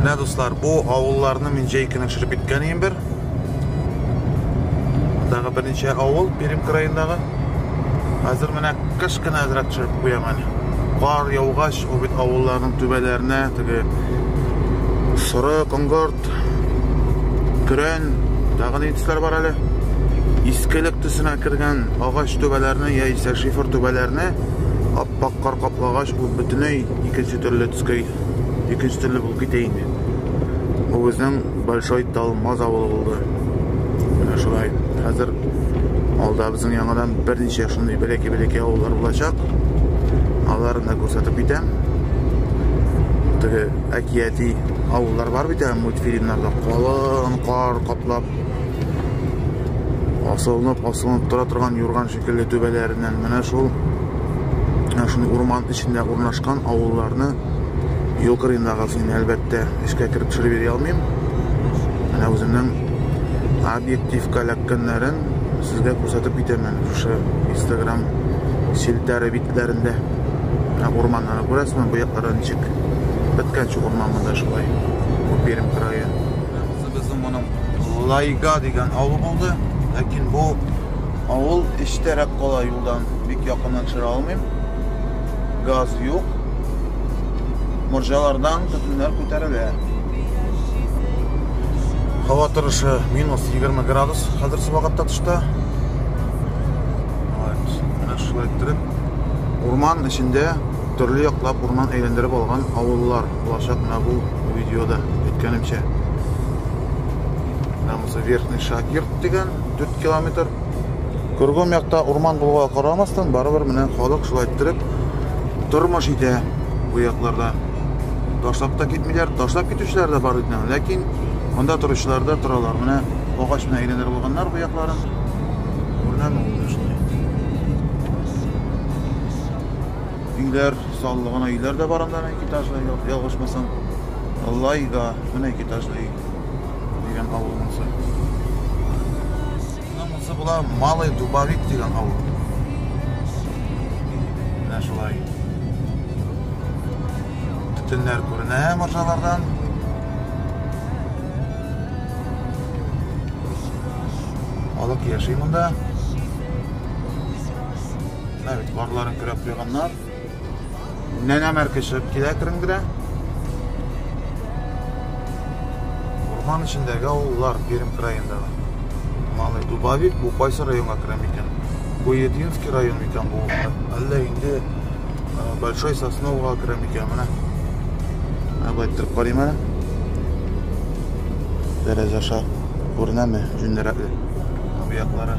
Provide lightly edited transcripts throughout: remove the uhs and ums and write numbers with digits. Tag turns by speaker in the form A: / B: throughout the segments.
A: Менә, дуслар, бу авылларны мин җәй көне төшереп киткән идем бер. Мондагы берничә авыл Пермь краендагы. Хәзер менә кыш көне әзрәк төшереп куям әле. Кар яугач, ул бит авылларның түбәләренә теге соры, коңгырт, көрән, тагы ни төсләр бар әле? Искелек төсенә кергән агач түбәләрне яисә шифер түбәләрне ап-ак кар каплагач, ул бөтенләй икенче төрле төскә икенче төрле булып китә инде. Бу безнең Большой Талмаз авылы булды. Менә шулай. Хәзер алда безнең яңадан берничә шундый бәләкәй-бәләкәй авыллар булачак. Аларын да күрсәтеп китәм. Теге әкияти авыллар бар бит әле мультфильмнарда калын кар каплап асылынып асылынып тора торган юрган шикелле түбәләреннән менә шул менә шундый урман эчендә урнашкан авылларны юл кырыендагысын әлбәттә эшкә кереп төшереп йөри алмыйм. Менә үземнең объективка эләккәннәрен сезгә күрсәтеп китәм әле шушы Instagram челтәре битләрендә. Менә урманнарны күрәсезме, бу якларда ничек беткәнче урман монда шулай. Бу Пермь крае. Безнең моның Лайга дигән авыл булды. Ләкин бу авыл эчтәрәк кала юлдан. Бик якыннан төшерә алмыйм. Газ юк. Морҗалардан төтеннәр күтәрелә. Һава торышы минус 20 градус хәзерге вакытта тышта. Вот, менә шулай иттереп урман эчендә төрле яклап урман әйләндереп алган авыллар булачак менә бу видеода әйткәнемчә. Менә монысы Верхний Шагирт дигән 4 километр. Кругом якта урман булуга карамастан, барыбер менә халык шулай иттереп тормыш итә бу якларда. Ташлап та китмиләр, ташлап китүчеләр дә бар бит, ләкин монда торучылар да торалар. Менә агач белән әйләндереп алганнар бу якларын. Күренәме ул шулай? Өйләр, саллы гына өйләр дә бар анда, ике этажлы, ялгышмасам. Лайга, менә ике этажлы өй дигән авыл монысы. Монысы була Малый Дубовик дигән авыл. Менә шулай. Төтеннәр күренә морҗалардан. Халык яши монда. Менә бит карларын көрәп куйганнар. Нәнә мәрке чыгып килә әкрен генә. Урман эчендәге авыллар Пермь краендагы. Малый Дубовик бу кайсы районга керә микән? Куединский район микән бу? Әллә инде Большой Сосновга керә микән? Менә. Менә болай иттереп карыйм әле. Тәрәзә аша күренәме җүнлерәкле? Бу яклары.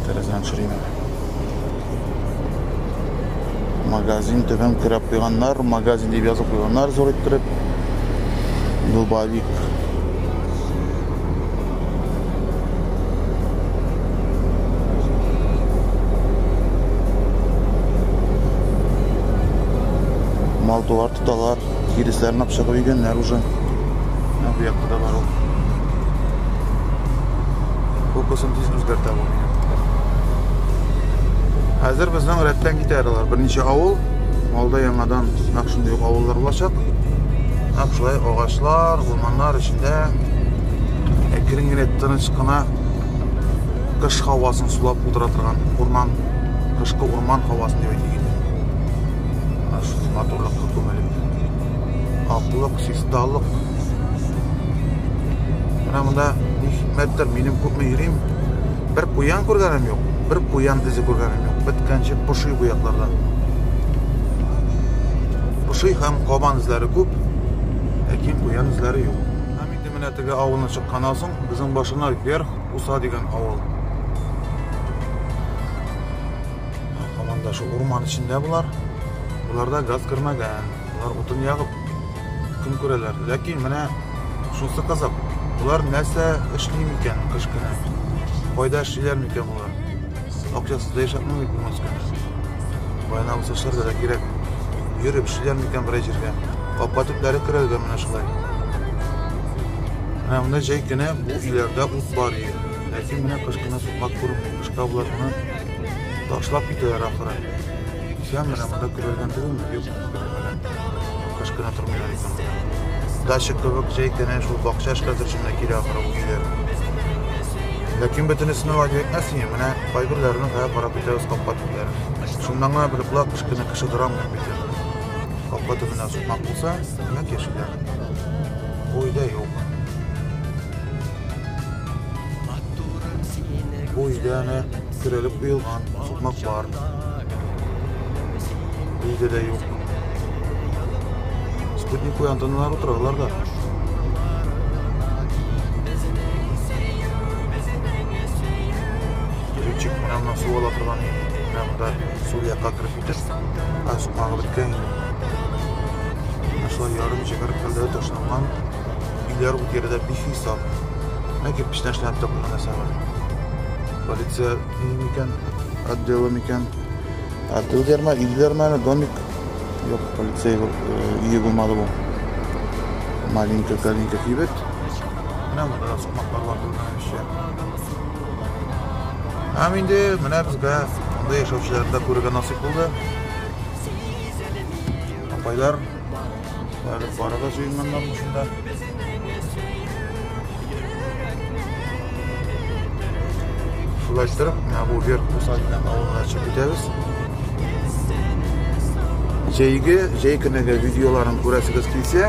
A: Тәрәзәдән төшерим әле. Магазин төбен көрәп куйганнар, магазин дип язып куйганнар зур иттереп. Дубовик. Мал-туар тоталар, тиресләрен алып чыгып өйгәннәр уже. Менә бу якта да бар ул. Фокусын тиз үзгәртә бу минем. Хәзер безнең рәттән китә алар. Берничә авыл, алда яңадан нәкъ шундый ук авыллар булачак. Нәкъ шулай агачлар, урманнар эчендә әкрен генә тыныч кына кыш һавасын сулап утыра торган урман, кышкы урман һавасын дип әйтик инде. Менә шундый матурлыкка күмелеп. Аклык, чисталык. Менә монда ни хикмәттер, минем күпме йөрим, бер куян күргәнем юк, бер куян эзе күргәнем юк. Беткәнче поши бу якларда. Поши һәм кабан эзләре күп, ләкин куян эзләре юк. Һәм инде менә теге авылны чыкканнан соң, безнең башына Верх Уса дигән авыл. Һаман да шул урман эчендә болар. Боларда газ кермәгән. Болар утын ягып көн күрәләр. Ләкин менә шунысы кызык. Болар нәрсә эшли микән кыш көне? Кайда эшлиләр микән болар? Акчасыз да яшәп булмый бит моны көне. Баяна булса эшләргә дә кирәк. Йөреп эшлиләр микән берәр җиргә? Капка төпләре көрәлгән менә шулай. Менә монда җәй көне бу өйләрдә ут бар иде. Ләкин менә кыш көне сукмак күренми. Кышка болар моны ташлап китәләр ахыры. Китсәм, менә монда көрәлгән түгелме? Юк, көрәлмәгән. Кыш көне тормыйлар икән монда. Дача кебек җәй көне шул бакча эшләтер өчен дә килә ахры бу өйләр. Ләкин бөтенесен алай дип әйтмәссең, менә кайберләренең хәзер карап китәбез капка төпләрен. Шуннан гына белеп була, кыш көне кеше торамы юк икәнен. Капка төбенә сукмак булса, димәк яшиләр. Бу өйдә юк. Бу өйдә әнә көрәлеп куелган сукмак бар. Бу өйдә дә юк. Спутниковый антенналар утыралар да. Ключик менә моннан су ала торган менә монда сул якка кереп китеп, ә сукмагы беткән инде. Менә шулай ярым җимерек хәлдә ташланган өйләр бу тирәдә бихисап. Менә кирпечтән эшләнеп тә куйган нәрсә бар. Полиция өе микән, отделы микән? Отдел дәрмә, өй дәрмә, домик. Юк, полиция өе булмады бу. Маленькая калинка кибет. Менә монда да сукмаклар бар күргәнебезчә. Һәм инде менә безгә монда яшәүчеләрне дә күрергә насыйп булды. Апайлар әле барырга җыенганнар шунда. Шулай иттереп, менә бу Верх Уса дигән авылына чыгып китәбез. Җәйге, җәй көнеге видеоларын күрәсегез килсә,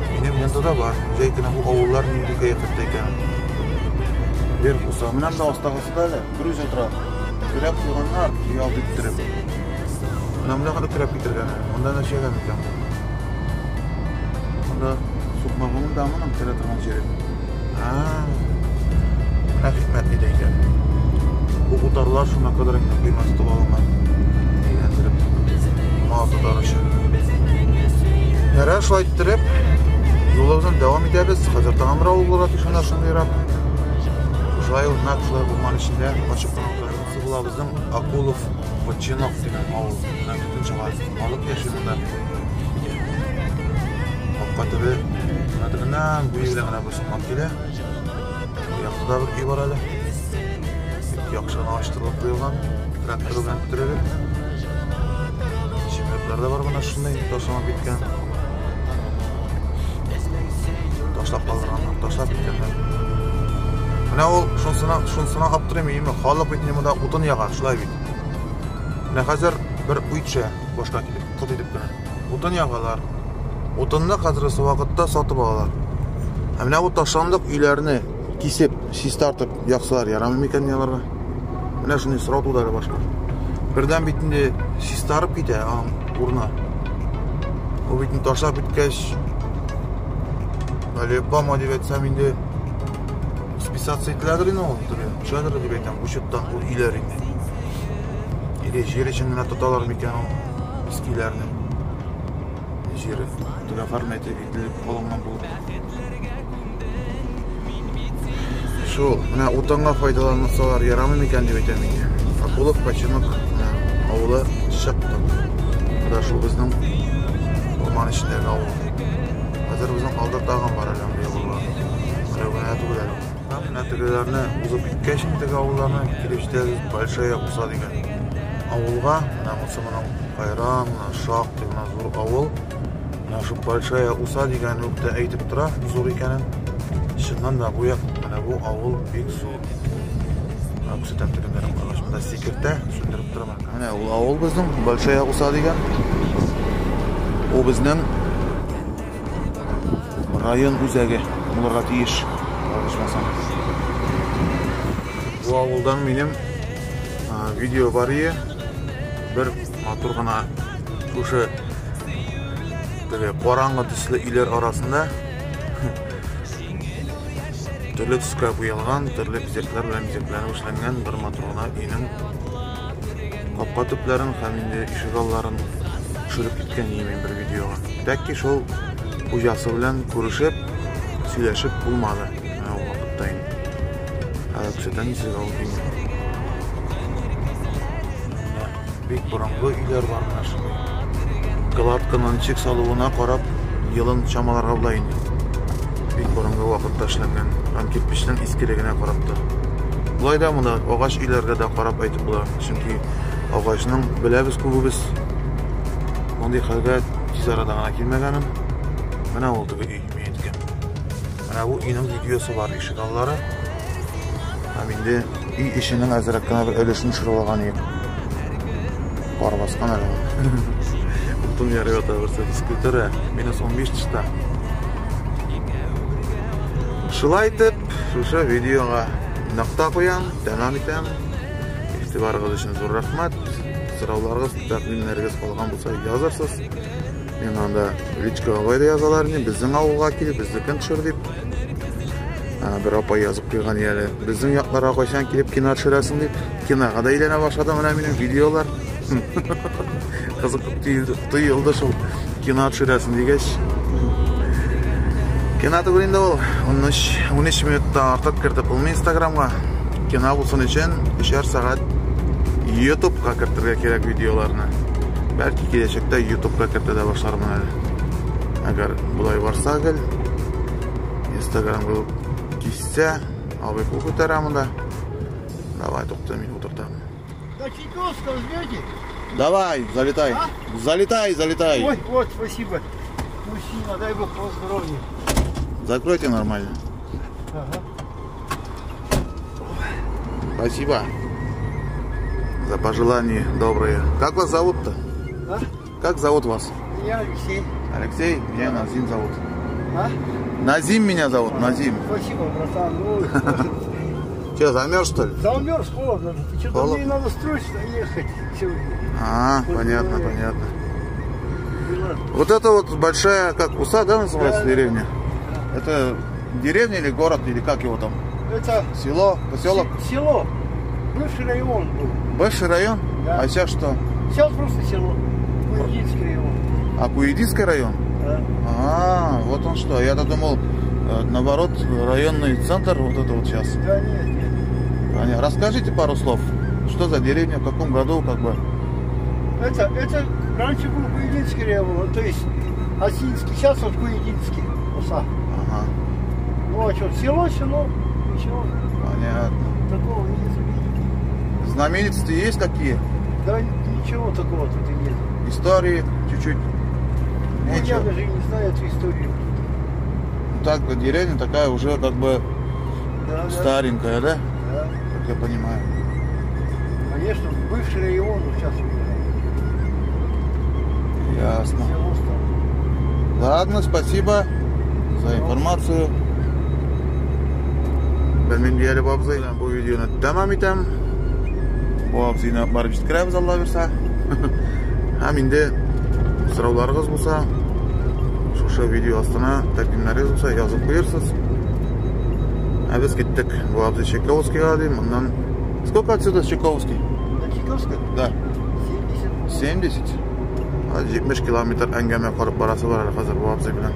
A: минем лентада бар. Җәй көне бу авыллар нинди кыяфәттә икән. Верх Уса. Менә монда астагысы да әле бер үзе утыра. Көрәп куйганнар, ялт иттереп. Менә монда гына көрәп китергән. Монда нәрсәгә микән бу? Монда сукмагы монда моның керә торган җире. Менә хикмәт нидә икән. Бу утарлар шуңа кадәр инде койма тотып алынган. Әйләндереп. Мал тотар өчен. Ярар, шулай иттереп, юлыбызны дәвам итәбез. Хәзер тагын бер авыл булырга тиеш анда шундыйрак. Шулай ул нәкъ шулай урман эчендә качып кына утыра. Була безнең Акулов Починок дигән авыл. Менә бөтен чага халык яши монда. Капка төбе менә тегеннән буе белән генә бер сукмак килә. Бу якта да бер өй бар әле. Бик яхшы гына ачтырылып куелган. Трактор белән төрелеп. Җимерекләр дә бар менә шундый ташланып киткән. Ташлап калдырганнар, ташлап киткәннәр. Менә ул шунсына аптырыйм, име, халык бит инде монда утын яга, шулай бит. Менә хәзер бер уй төшә башка килеп, кылт итеп кенә. Утын ягалар. Утынны хәзерге вакытта сатып алалар. Ә менә бу ташландык өйләрне кисеп, чистартып яксалар ярамый микән аларга? Менә шундый сорау туды әле башка. Бердән бит инде чистарып китә аның урыны. Ул бит инде ташлап киткәч, Әле дип әйтсәм инде списаться ителәдер инде ул, төшәдер дип әйтәм, учеттан ул өйләр инде. Или җир өчен генә тоталар микән ул иске өйләрне? Җире теге оформлять ителеп алынган булып. Шул, менә утынга файдалансалар ярамый микән дип әйтәм инде. Акулов Починок менә авылы чыктык. Бу да шул безнең урман эчендәге авыл. Хәзер безнең алда тагын бар әле андый авыллар. Берәү генә түгел әле. Менә тегеләрне узып киткәч, теге авылларны килеп җитәбез Большая Уса дигән авылга. Менә монысы моның кайран, менә шактый гына зур авыл. Менә шу Большая Уса дигән үк тә әйтеп тора зур икәнен. Чыннан да бу як, менә бу авыл бик зур. Менә күрсәтәм тегеннәрен карагач, монда сикертә, сүндереп тора. Менә ул авыл безнең Большая Уса дигән. Ул безнең район үзәге булырга тиеш, ялгышмасам. Бу авылдан минем видео бар ие. Бер матур гына шушы теге караңгы төсле өйләр арасында төрле төскә буялган, төрле бизәкләр белән бизәкләнеп эшләнгән бер матур гына өйнең капка төпләрен һәм инде ишек алларын төшереп киткән идем мин бер видеога. Тәки шул хуҗасы белән күрешеп, сөйләшеп булмады. Менә ул вакытта инде. Хәзер күрсәтәм сезгә ул өйне. Менә бик борынгы өйләр бар менә шундый. Кладканың ничек салуына карап, елын чамаларга була инде. Бик борынгы вакытта эшләнгән һәм кирпечнең искелегенә карап та. Болай да монда агач өйләргә дә карап әйтеп була, чөнки агачның беләбез күбебез Мондый хәлгә тиз арада гына килмәгәнем. Менә ул теге өй, мин әйткән. Менә бу өйнең видеосы бар, ишек аллары. Һәм инде өй эченең әзрәк кенә бер өлешен төшереп алган идек. Кар баскан әле. Утын ярып ята берсе физкультура, минус 15 тышта. Шулай итеп, шушы видеога нокта куям, тәмам итәм. Игътибарыгыз өчен зур рәхмәт. Сорауларыгыз, тәкъдимнәрегез калган булса язарсыз. Мин анда личкага болай да язалар инде, безнең авылга кил, безнекен төшер дип. Бер апай язып куйган әле. Безнең якларга кайчан килеп кино төшерәсең дип. Кинога да әйләнә башлады менә минем видеолар. Кызык тоелды шул кино төшерәсең дигәч. Кино түгел инде ул. 13 минуттан артык кертеп булмый Инстаграмга. Кино булсын өчен 3 сәгать YouTube'ка кертергә кирәк видеоларны. Бәлки киләчәктә YouTube'ка кертә дә башлармын әле. Әгәр болай барса гел Инстаграм булып киссә, абый кул күтәрә монда. Давай, тукта, мин утыртам.
B: До Чайковского ждете?
A: Давай, залетай.
B: А?
A: Залетай, залетай.
B: Ой, вот, спасибо. Мужчина, дай бог вам здоровья.
A: Закройте нормально.
B: Ага.
A: Спасибо за пожелания добрые. Как вас зовут-то?
B: А?
A: Как зовут вас?
B: Меня Алексей.
A: Алексей? Меня Назим зовут.
B: А?
A: Назим меня зовут, Назим.
B: Спасибо, братан. Ну,
A: Че, замерз, что ли?
B: Замерз, холодно. Что-то
A: Холодно?
B: мне надо срочно ехать сегодня.
A: А,
B: Вот
A: понятно,
B: бывает.
A: понятно.
B: Дела.
A: Вот это вот большая, как Уса, да, называется,
B: Да,
A: деревня? Это деревня или город, или как его там?
B: Это
A: Село, поселок?
B: село. Бывший район был.
A: Бывший район?
B: Да.
A: А сейчас что?
B: Сейчас просто село. Куединский район.
A: А Куединский район?
B: Да.
A: А, вот он что. Я-то думал, наоборот, районный центр вот это вот сейчас.
B: Да нет, нет.
A: Понятно. Расскажите пару слов. Что за деревня, в каком году, как бы?
B: Это раньше был Куединский район, то есть Осинский, сейчас вот Куединский, Уса.
A: Ага,
B: Ну а что, село, село, ничего
A: понятно.
B: такого нет.
A: Знаменитости есть какие?
B: Да ничего такого тут и нет.
A: Истории чуть-чуть?
B: Ну, я
A: Ничего.
B: даже не знаю эту историю.
A: Ну, так, деревня такая уже как бы
B: Да, да.
A: старенькая, да?
B: Да.
A: Как я понимаю.
B: Конечно, бывший район сейчас уже.
A: Ясно.
B: Село стало.
A: Ладно, спасибо за информацию. Белмим әле бу абзый. Бу видеоны тәмам итәм. Бу абзыйны барып җиткерәбез, Алла бирсә. Һәм инде сорауларыгыз булса, шушы видео астына тәкъдимнәрегез булса язып куярсыз. Ә без киттек. Бу абзый Чайковскийга ди, моннан сколько отсюда Чайковский?
B: До Чайковска?
A: Да.
B: 70.
A: 70. 70 километр әңгәмә корып барасы бар әле хәзер бу абзый белән.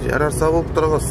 A: Ярар, сау булып торыгыз.